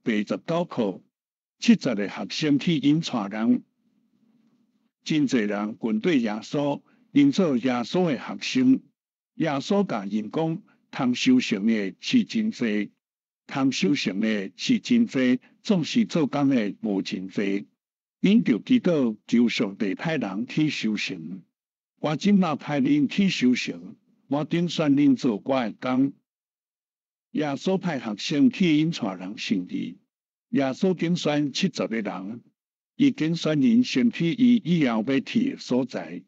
第十九課，七十个學生去引帶人，真濟人跟綴耶穌，𪜶做耶穌的學生。耶穌共𪜶講，通收成的是真濟，通收成的是真濟，總是做工的無真濟。恁著祈禱求上帝派人去收成。我這馬派恁去收成，我揀選恁做我的工。耶穌派學生去引帶人信伊。耶穌揀選七十个人，伊揀選𪜶先去伊以後欲去的所在。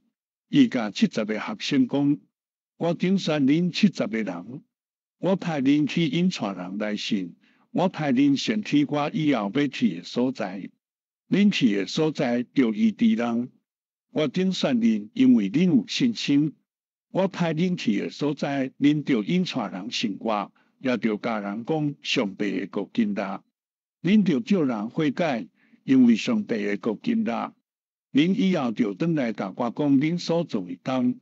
伊共七十个學生講：我揀選恁七十个人，我派恁去引帶人來信，我派恁先去我以後欲去的所在。恁去的所在，著醫治人。我揀選恁，因為恁有信心。我派恁去的所在，恁著引帶人信我，也著共人講上帝的國近啦。恁著叫人悔改，因為上帝的國近啦。恁以後著轉來共我講恁所做的工。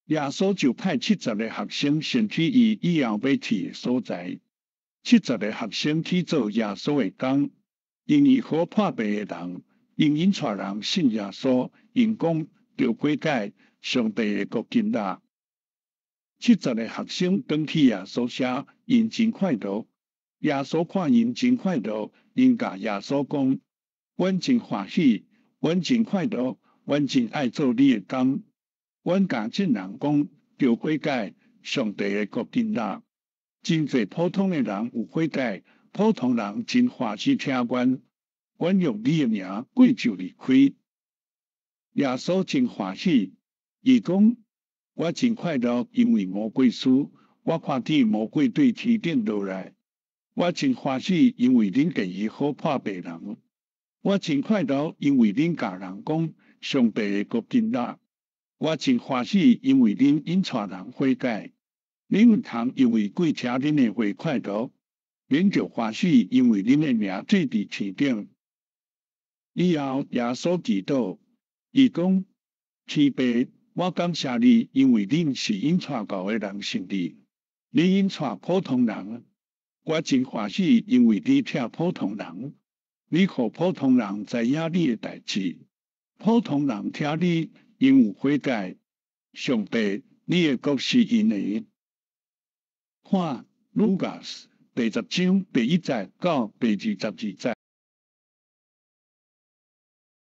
耶穌就派七十个學生先去伊以後欲去的所在。七十个學生去做耶穌的工，𪜶醫好破病的人，𪜶引帶人信耶穌，𪜶講著悔改，上帝的國近啦。七十个學生轉去耶穌遮，𪜶真快樂。耶穌看𪜶真快樂，𪜶共耶穌講：阮真歡喜，阮真快樂，阮真愛做你的工。阮共眾人講，著悔改，上帝的國近啦。真濟普通的人有悔改，普通人真歡喜聽阮。阮用你的名，鬼就離開。耶穌真歡喜，伊講：我真快樂，因為魔鬼輸，我看見魔鬼對天頂落來。我真歡喜，因為恁會醫好破病人。我真快樂，因為恁共人講上帝的國近啦。我真歡喜，因為恁引帶人悔改。恁毋通因為鬼聽恁的話快樂，恁著歡喜，因為恁的名寫佇天頂。以後耶穌祈禱，伊講：天父，我感謝你，因為你毋是引帶𠢕的人信你，你引帶普通人。我真歡喜，因為你疼普通人，你予普通人知影你的代誌。普通人聽你，𪜶有悔改。上帝，你的國是𪜶的。看，Lucas 第十章第一節到第二十二節。